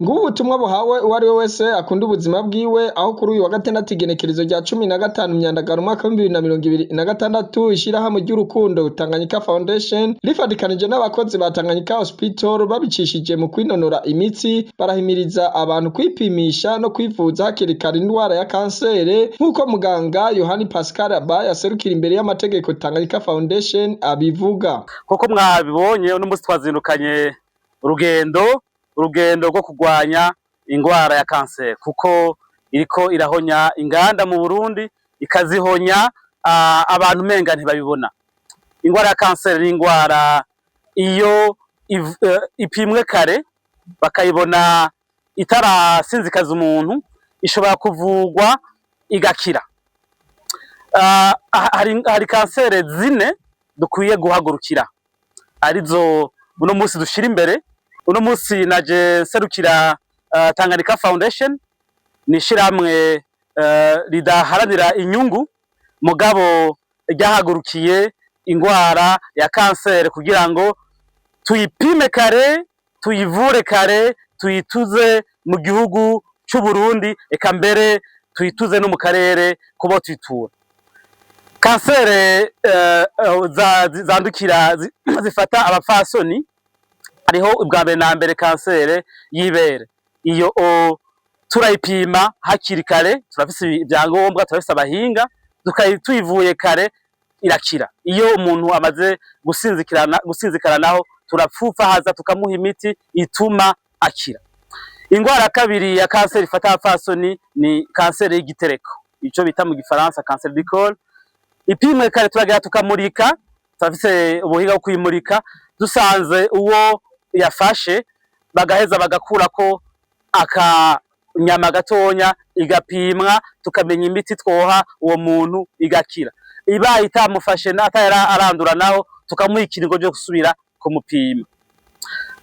Ngubu ubutumwa buhawe uwari we wese akunda ubuzima bwiwe, aho kuri uyu wa gatandatu igenekerezo rya 15 Myandagaro umwaka w'2026, ishirahamwe ry'urukundo Tanganyika Foundation rifadikanije n'abakozi ba Tanganyika Hospital, babicishije mu kwinonora imitsi, barahimiriza abantu kwipimisha no kwivuza hakiri kare indwara ya kansere, nk'uko muganga Yohani Pascal Abaye aserukira imbere y'amategeko Tanganyika Foundation abivuga. Kuko mwabibonye, uno munsi twazindukanye urugendo rwo kurwanya ingwara ya kanseri, kuko iriko irahonya inganda mu Burundi, ikazihonya abantu menga ntibabibona. Ingwara ya kanseri ni ingwara iyo ipimwe kare bakayibona itarasinzikaza umuntu, ishobora kuvugwa igakira. Hari kanseri zine dukwiye guhagurukira, arizo uno munsi dushira imbere. Uno munsi naje nserukira Tanganyika Foundation, ni ishirahamwe ridaharanira inyungu, mugabo ryahagurukiye ingwara ya kanseri kugira ngo tuyipime kare, tuyivure kare, tuyituze mu gihugu c'u Burundi, eka mbere tuyituze no mu karere kubo tuyitura. Kanseri zandukira zifata abapfasoni, hariho ubwa mbere na mbere kanseri y'ibere. Iyo turayipima hakiri kare, turafise ibyangombwa, turafise abahinga, tuyivuye kare irakira. Iyo umuntu amaze gusinzikara naho turapfupfahaza, tukamuha imiti ituma akira. Ingwara ya kabiri ya kanseri ifata abapfasoni ni kanseri y'igitereko, ico bita mu gifaransa cancer du col. Ipimwe kare turagera tukamurika, turafise ubuhinga bwo kuyimurika, dusanze uwo yafashe bagaheza bagakurako akanyama gatonya, igapimwa, tukamenya imiti twoha uwo muntu igakira. Ibaye itamufashe atari arandura naho, tukamuha ikiringo cyo gusubira kumupima.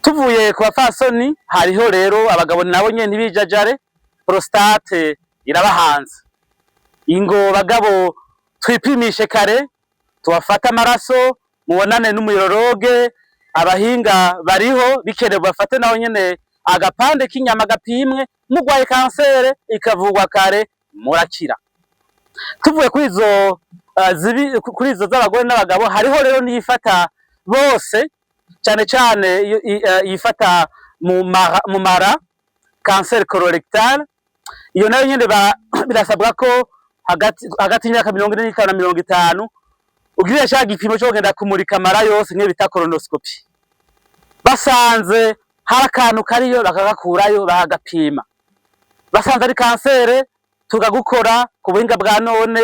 Tuvuye ku bapfasoni, hariho rero abagabo nabo nyene ntibijajare, prostate irabahanze. Ingo bagabo, twipimishe kare, tubafate amaraso, mubonane n'umu urologue, abahinga bariho, bikenewe bafate naho nyene agapande k'inyama gapimwe. Mugwaye kansere ikavugwa kare murakira. Tuvuye kuri izo zibi, kuri izo z'abagore n'abagabo, hariho rero n'iyifata bose, cyane cyane iyo yifata mu mara, cancer colorectal. Iyo nayo nyene birasabwa ko hagati y'imyaka 45 na 50 ugirira ca gipimo co kugenda kumurika amara yose, nk'iyo bita colonoscopie. Basanze hari akantu kariyo bakagakurayo, bakagapima, basanze ari kansere, tukagukora ku buhinga bwa none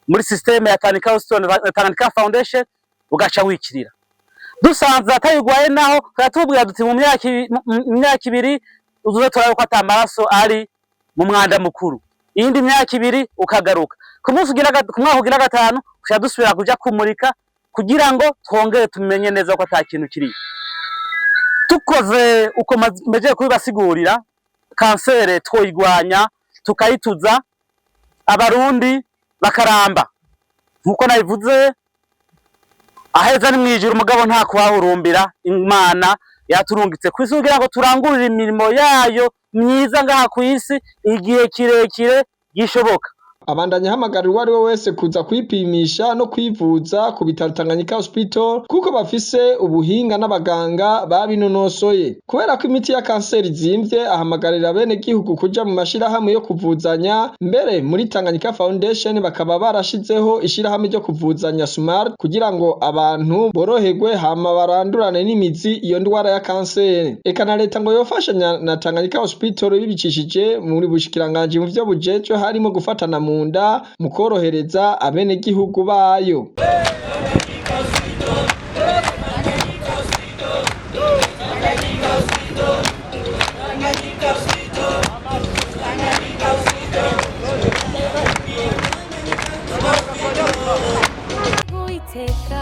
muri système ya Tanganyika Hospital na Tanganyika Foundation, ugaca wikirira. Dusanze atayigwaye naho, turatubwira duti mu myaka 2 uzoze turabe ko ata maraso ari mu mwanda mukuru. Iyindi myaka 2 ukagaruka, ku munsi ugira ku mwaka ugira gatanu tuca dusubira kuja kumurika kugira ngo twongere tumenye neza ko ata kintu kiriyo. Tukoze uko mejeje kubibasigurira, kansere twoyigwanya, tukayituza, Abarundi bakaramba. Nkuko nabivuze, aheza ni mwijuru, mugabo nta kuhahurumbira. Imana yaturungitse kw'isi kugira ngo turangurire imirimo yayo myiza ngaha kw'isi igihe kirekire gishoboka. Abandanya ahamagarira uwo ari we wese kuza kwipimisha no kwivuza ku bitaro Tanganyika Hospital, kuko bafise ubuhinga n'abaganga babinonosoye. Kubera ko imiti ya kanseri izimvye, ahamagarira bene gihugu kuja mu mashirahamwe yo kuvuzanya. Mbere muri Tanganyika Foundation bakaba barashizeho ishirahamwe ryo kuvuzanya Smart, kugira ngo abantu boroherwe hama barandurane n'imizi iyo ndwara ya kanseri. Eka na leta ngo yofashanya na Tanganyika Hospital bibicishije muri bushikiranganji mu vyo bujejwe, harimo gufatana mu nda mu korohereza abenegihugu bayo. Uwiteka.